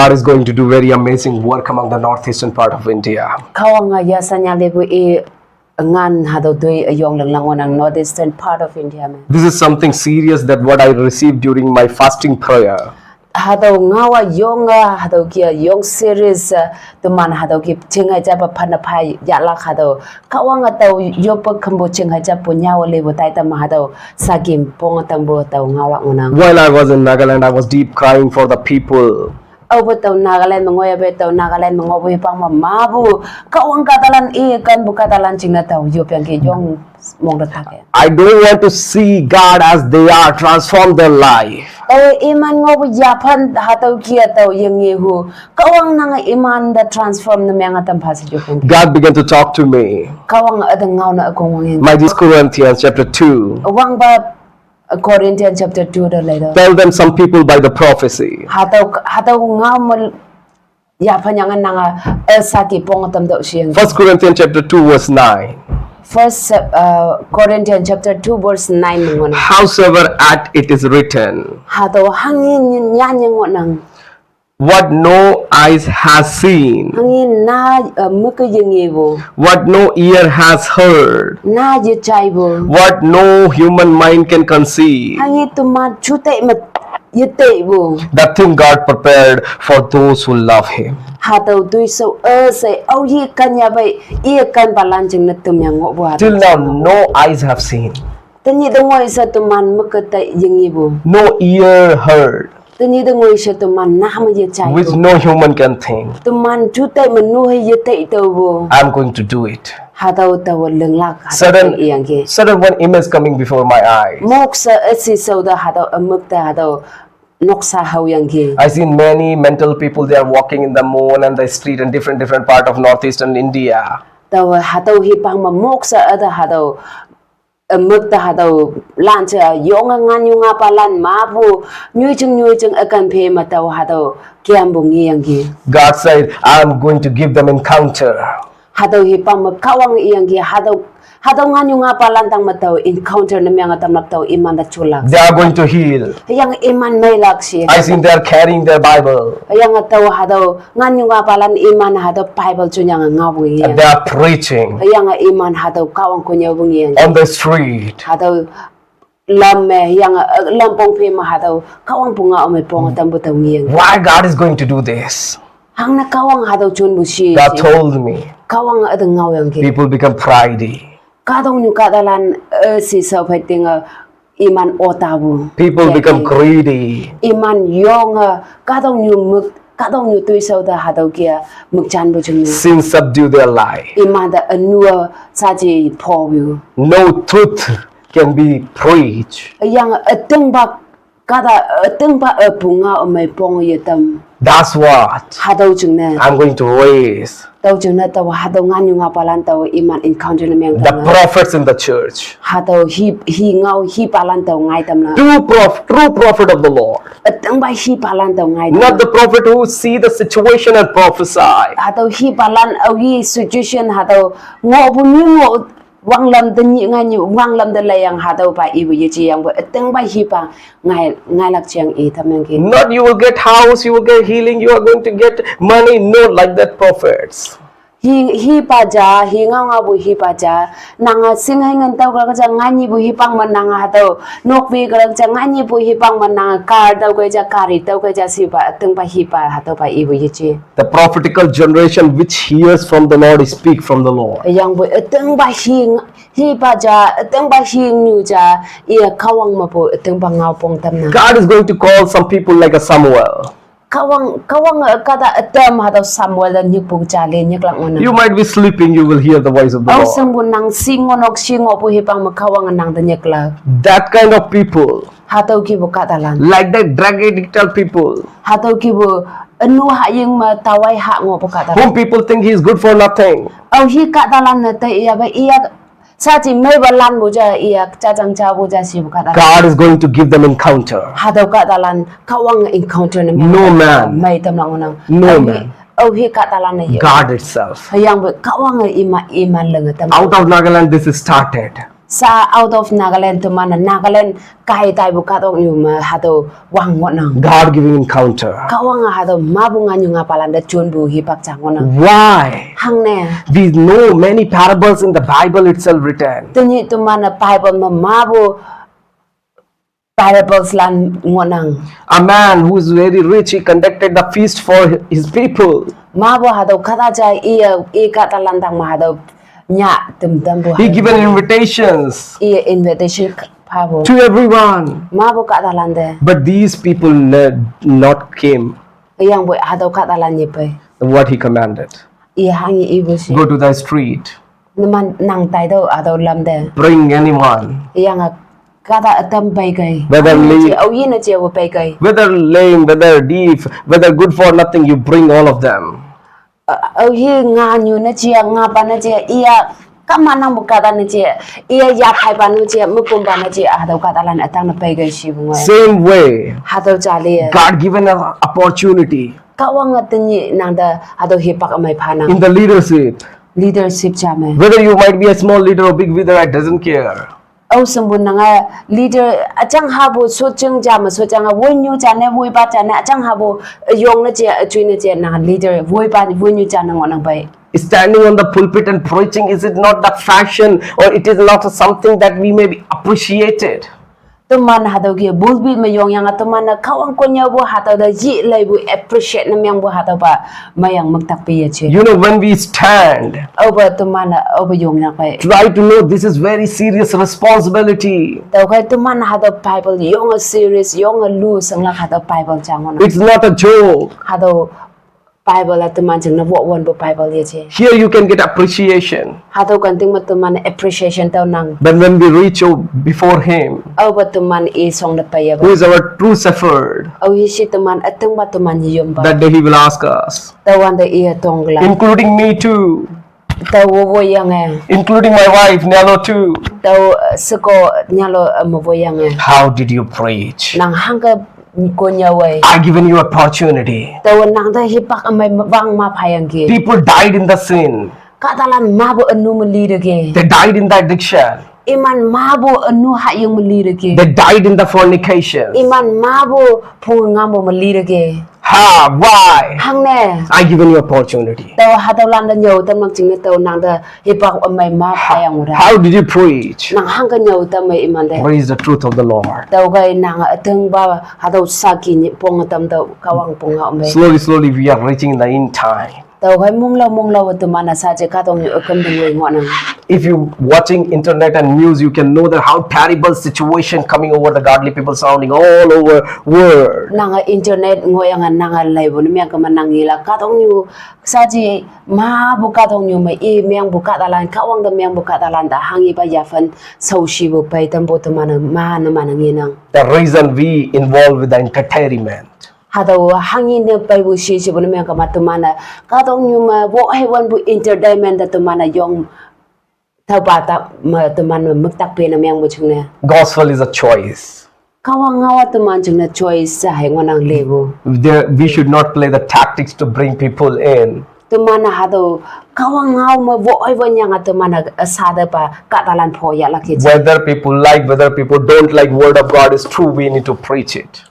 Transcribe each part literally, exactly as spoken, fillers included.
God is going to do very amazing work among the northeastern part of India. Kahwang a ya sanya lebu e ngan hadau dui ayong lang lang wanang northeastern part of India me. This is something serious that what I received during my fasting prayer. Hadau ngawa yong a hadau kia yong serious a teman hadau ki chingai jaba phana phai ya lak hadau. Kahwang a tau yopa khambo chingai jaba nyawa lebu tai tam hadau sakim pong tambo tau ngawa ngunang. While I was in Nagaland, I was deep crying for the people. Au bu tau Nagaland mengoya be tau Nagaland mengobu hipang ma mabu. Kahwang katalan e kan bu katalan chingna tau yopiang ke yong mong da take. I don't want to see God as they are, transform their life. Tau iman ngobu yaphan hatau kia tau yang yehu. Kahwang nang iman da transform na miang atam phasi yopiang. God began to talk to me. Kahwang ada ngau na akong wangin. My dear Corinthians chapter two. Wang ba Corinthians chapter two da leda. Tell them some people by the prophecy. Hatau hatau ngau mal ya phanyang nanga esaki pong tam dau siang. First Corinthians chapter two verse nine. First uh, Corinthians chapter two verse nine ngon. Howsoever at it is written. Hatau hangi nyan yang ngonang. What no eyes has seen. Hangi na uh, muka yang ibu. What no ear has heard. Na ye chai bu. What no human mind can conceive. Hangi tuma chute mat ye te bu. That thing God prepared for those who love Him. Hatau tui so e sai au ye kan ya bai ye kan balan jing na tum yang ngo bu. Till now, no eyes have seen. Tanyi dengoi sa teman mekete yengi bu. No ear heard. Tanyi dengoi sa teman nah ma ye chai. Which no human can think. Teman jutai menu he ye tai tau bu. I'm going to do it. Hatau tau lenglak hatau sudden, yang ke. Sudden one image coming before my eyes. Mok sa esi sau da hatau amek ta hatau noksa hau yang ke. I seen many mental people, they are walking in the moon and the street in different different part of northeastern India. Tau hatau hipang ma mok sa ada hatau Mekta hatau lancha yonga nganyu ngapa lan mapu nyuicheng nyuicheng akan phe matau hatau kiambu ngiangki. God said, "I'm going to give them encounter." Hatau hipang ma kawang iangki hatau hatau nganyu ngapa lan tang matau encounter namiang atam lak tau iman da chulak. They are going to heal. Yang iman mailak si. I think they are carrying their Bible. Yang atau hatau nganyu ngapa lan iman hatau Bible chunyang ngabung iang. And they are preaching. Yang iman hatau kawang kunyau bung iang. On the street. Hatau lam me yang lam pong phe ma hatau kawang punga ome pong tam bu tau ngiang. Why God is going to do this? Hang na kawang hatau chun bu si. God told me. Kawang ada ngau yang ke. People become pridey. Kadong nyu kadalan si sau phai tinga iman ota bu. People become greedy. Iman yong kadong nyu muk kadong nyu tui sau da hatau kia muk chan bu chung. Sin subdue their life. Iman da anua saji pho bu. No truth can be preached. Yang ateng bak kada ateng bak apunga amai pong yetam. That's what. Hatau chung ne. I'm going to raise. Tau chengna tau hatau nganyu ngapa lan tau iman encounter na meng. The prophets in the church. Hatau hi hi ngau hi palan tau ngai tam na. True prof, true prophet of the Lord. Ateng ba hi palan tau ngai tam. Not the prophet who see the situation and prophesy. Hatau hi palan au hi situation hatau ngo bu ni ngo wang lam de ni ngai ni wang lam de lai yang hatau ba ibu ye chi yang bu ateng ba hi pa ngai ngai lak chiang i tam yang ki. Not you will get house, you will get healing, you are going to get money. No, like that prophets. Hi hi pa ja hi ngau ngau bu hi pa ja nanga sing hai ngan tau ka ja ngai ni bu hi pang man nanga hatau nok bi ka ja ngai ni bu hi pang man nanga car tau ka ja kari tau ka ja si ba ateng ba hi pa hatau ba ibu ye chi. The prophetical generation which hears from the Lord speak from the Lord. Yang bu ateng ba hi hi pa ja ateng ba hi nyu ja ia kawang ma bu ateng ba ngau pong tam na. God is going to call some people like a Samuel. Kawang kawang kada atam hatau Samuel dan nyik bu ja le nyik lang ona. You might be sleeping, you will hear the voice of the Lord. Au sang bu nang singonok singo bu hi pang ma kawang nang dan nyik la. That kind of people. Hatau ki bu kadalan. Like that drug addictal people. Hatau ki bu anu ha ying ma tawai ha ngo bu kadalan. Whom people think he is good for nothing. Au hi kadalan na te ia ba ia Sachi mei ba lan bu ja ia cha chang cha bu ja si bu kadalan. God is going to give them encounter. Hatau kadalan kawang encounter na. No man. Mei tam lang unang. No man. Au hi kadalan na ia. God itself. Yang bu kawang ima iman leng tam. Out of Nagaland, this is started. Sa out of Nagaland teman-e Nagaland kai taipu kahtoknyu me hatüo wang ngohnang. God giving encounter. Kahwange hatüo mapu nganyu ngapalan te jonpu hipak ja ngohnang. Why? Hangne. We know many parables in the Bible itself written. Tenyih teman-e Bible me mapu parables lan ngohnang. A man who is very rich, he conducted the feast for his people. Mapu hatüo kahta ja iye, i kahtalan tang me hatüo nyah tamtampu. He given invitations. Iye invitation phapu. To everyone. Mapu kahtalan te. But these people ne-, not came. Hüyangpoi hatüo kahtalan yepei. What he commanded. Iye hanghe ipu she. Go to the street. Numan nang taitüoh hatüo lam te. Bring anyone. Hüyange kahta ütam peikei. Whether lame, aoyinne jepu peikei. Whether lame, whether deaf, whether good for nothing, you bring all of them. Aohi nganyu ne je, ngapa ne je, iya, kamanangpu kahta ne je, iya yaphaipa ne je, mekompa ne je, hatüo kahtalan ütang ne peikei shipu ngoh. Same way. Hatüo jali. God given us opportunity. Kahwange tenyih nangte hatüo hipak ümei phanang. In the leadership. Leadership ja me. Whether you might be a small leader or big leader, I doesn't care. Ao shingpu nange leader üjang hapu shotjing ja me shotjang a, woinyu ja ne, woipa ja ne, üjang hapu, yong ne je, üjoi ne je, nang leader, woipa, woinyu ja ne ngohnang pei. Standing on the pulpit and preaching, is it not the fashion or it is not something that we may be appreciated? Teman hatüo ke pulpit me yongyange teman-e Kahwang konnyüopu hatüo te yi leipu appreciate ne mengpu hatüopa meyang müktak pe yeje. You know, when we stand, aope teman-e, aope yongyak pei. Try to know this is very serious responsibility. Tüokhei teman hatüo Bible yonge serious, yonge lu shinglak hatüo Bible ja ngohnang. It's not a joke. Hatüo Bible-a teman jingne wokwonpu Bible yeje. Here you can get appreciation. Hatüo kanting me teman appreciation taonang. But when we reach o-, before him, aope teman i shongne peiyapa, who is our true shepherd, aohi she teman ütingpa teman yeyompa, that day he will ask us, tüowante iye tonglak. Including me too. Tao wowoyange. Including my wife, Nyalo too. Tao, eh, sheko Nyalo, eh, mewoyange. How did you preach? Nang hangke konnyüowe? I given you opportunity. Tao nang te hipak ümei wang ma phayangki. People died in the sin. Kahtalan mapu ünu me liteki. They died in the addiction. Iman mapu ünu hahying me liteki. They died in the fornication. Iman mapu phunge ngampu me liteki. Ha, why? Hangne. I given you opportunity. Tao hatüolan te nyüo tamlak jingne tao nang te hipak ümei ma phayang uda. How did you preach? Nang hangke nyüo tamme imante. Praise the truth of the Lord. Tüokhei nang ütingpa hatüo saki nyi pong tam tüo Kahwang pong ngao me. Slowly, slowly, we are reaching the end time. Tüokhei monglao monglao teman-e saje kahtoknyu üküm te ngoi ngohnang. If you watching internet and news, you can know that how terrible situation coming over the godly people surrounding all over world. Nange internet ngohyange nange leipu ne mengkema nang yelak kahtoknyu saje mapu kahtoknyu me i mengpu kahtalan, Kahwang te mengpu kahtalan te hanghepa yaphan shaoshipu pei tampu teman-e ma numan-e ngenang. The reason we involve with the entertainment. Hatüo hanghe ne peipu she shepu ne mengkema teman-e kahtoknyu me woheiwanpu entertainment te teman-e yong tüopa ta me teman me müktak pe ne mengpu jingne. Gospel is a choice. Kahwang ngao-a teman jingne choice ja hei ngohnang lepu. There, we should not play the tactics to bring people in. Teman-e hatüo Kahwang ngao me woheiwan yange teman-e üsha tepa kahtalan pho yahlak yeje. Whether people like, whether people don't like, word of God is true, we need to preach it.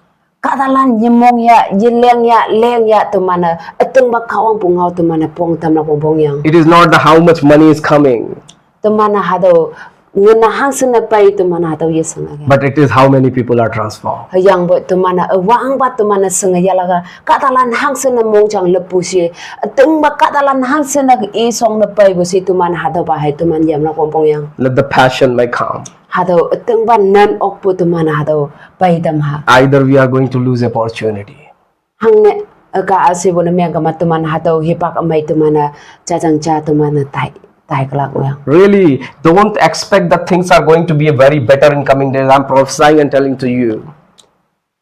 Kahtalan yemong ya, yeleng ya, leng ya, teman-e ütingpa Kahwangpu ngao teman-e pong tamlak pongpong yang. It is not the how much money is coming. Teman-e hatüo ngena hangshinne pei teman-e hatüo yeshing ake. But it is how many people are transformed. Hüyangpoi teman-e üwangpa teman-e shinge yahlak a kahtalan hangshinne mongjang leppu she, ütingpa kahtalan hangshinne i shongne peipu she teman hatüopa hei teman yamlak pongpong yang. Let the passion may come. Hatüo ütingpa nan okpu teman hatüo peitam ha. Either we are going to lose opportunity. Hangne, eh, ka ashepu ne mengkema teman hatüo hipak ümei teman-e jajang ja teman-e tai, taiklak ngohyang. Really, don't expect that things are going to be very better in coming days. I'm prophesying and telling to you.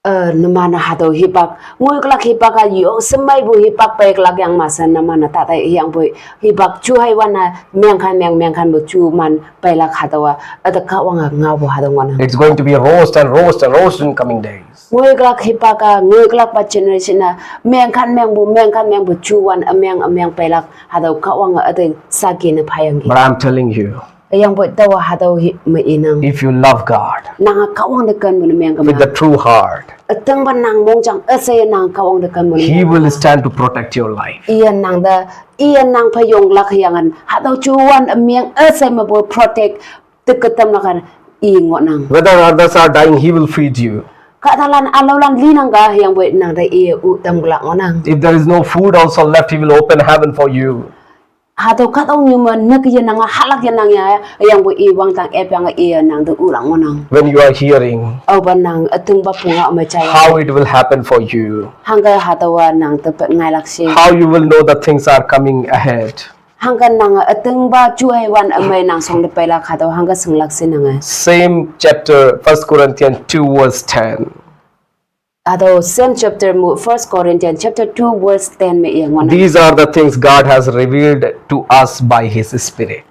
Eh, numan-e hatüo hipak, ngoiklak hipak a yo, shemeipu hipak peiklak yang ma she numan-e tatai hüyangpoi hipak ju heiwan-e mengkhan meng mengkhanpu juman peilak hatüowa, üte Kahwange ngaopu hatüo ngohnang. It's going to be roast and roast and roast in coming days. Ngoiklak hipak a, ngoiklakpa generation a, mengkhan mengpu, mengkhan mengpu juwan ümeng ümeng peilak hatüo Kahwange üte saki ne phayangki. But I'm telling you, Hüyangpoi taowa hatüo hi me inang. If you love God, nang-a Kahwang te kenpu ne meng kema. With the true heart, ütingpa nang mongjang üsheiye nang Kahwang te kenpu ne meng kema. He will stand to protect your life. Iye nang te, iye nang pheyonglak hüyange hatüo juwan ümeng üshei mepu protect teke tamlak-a i ngohnang. Whether others are dying, he will feed you. Kahtalan ülaolan linang ka hüyangpoi nang te iye u tamlak ngohnang. If there is no food also left, he will open heaven for you. Hatüo kahtoknyu me nük yenang-a hahlak yenang ya, hüyangpoi i wangdang epyange iye nang te ulak ngohnang. When you are hearing, aopa nang ütingpa pungao me jaiya, how it will happen for you, hangke hatüowa nang te pe ngailak she, how you will know the things are coming ahead, hangke nange ütingpa juheiwan ümei nang shongte peilak hatüo hangke shinglak she nange. Same chapter, First Corinthians two verse ten. Hatüo same chapter mu, First Corinthians chapter two verse ten me iye ngohnang. These are the things God has revealed to us by his Spirit.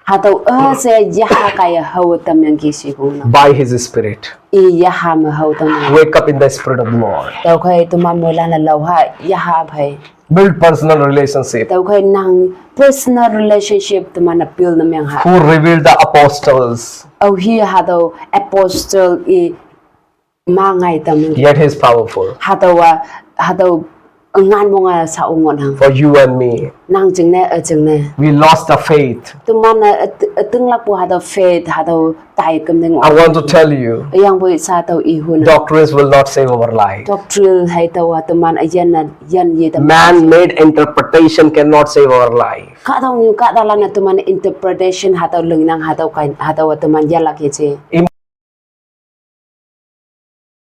Hatüo üshei yaha kaiye hao tamyangki shepu ngohnang. By his Spirit. I yaha me hao tamyang. Wake up in the Spirit of the Lord. Tüokhei teman moilan-e laoha yaha phei. Build personal relationship. Tüokhei nang personal relationship teman-e build ne meng ha. Who revealed the apostles? Aohi hatüo apostle i ma ngai tamyang. Yet he is powerful. Hatüowa, hatüo ngan monga shao ngohnang. For you and me. Nang jingne, ü jingne. We lost the faith. Teman-e üt-, ütinglakpu hatüo faith, hatüo tai kümne ngoh. I want to tell you, hüyangpoi sha tüo i hunang. Doctrines will not save our life. Doctrine hei taowa teman üyin-e, yin ye teman. Man-made interpretation cannot save our life. Kahtoknyu kahtalan-e teman interpretation hatüo lingnang hatüo kai, hatüowa teman yelak yeje.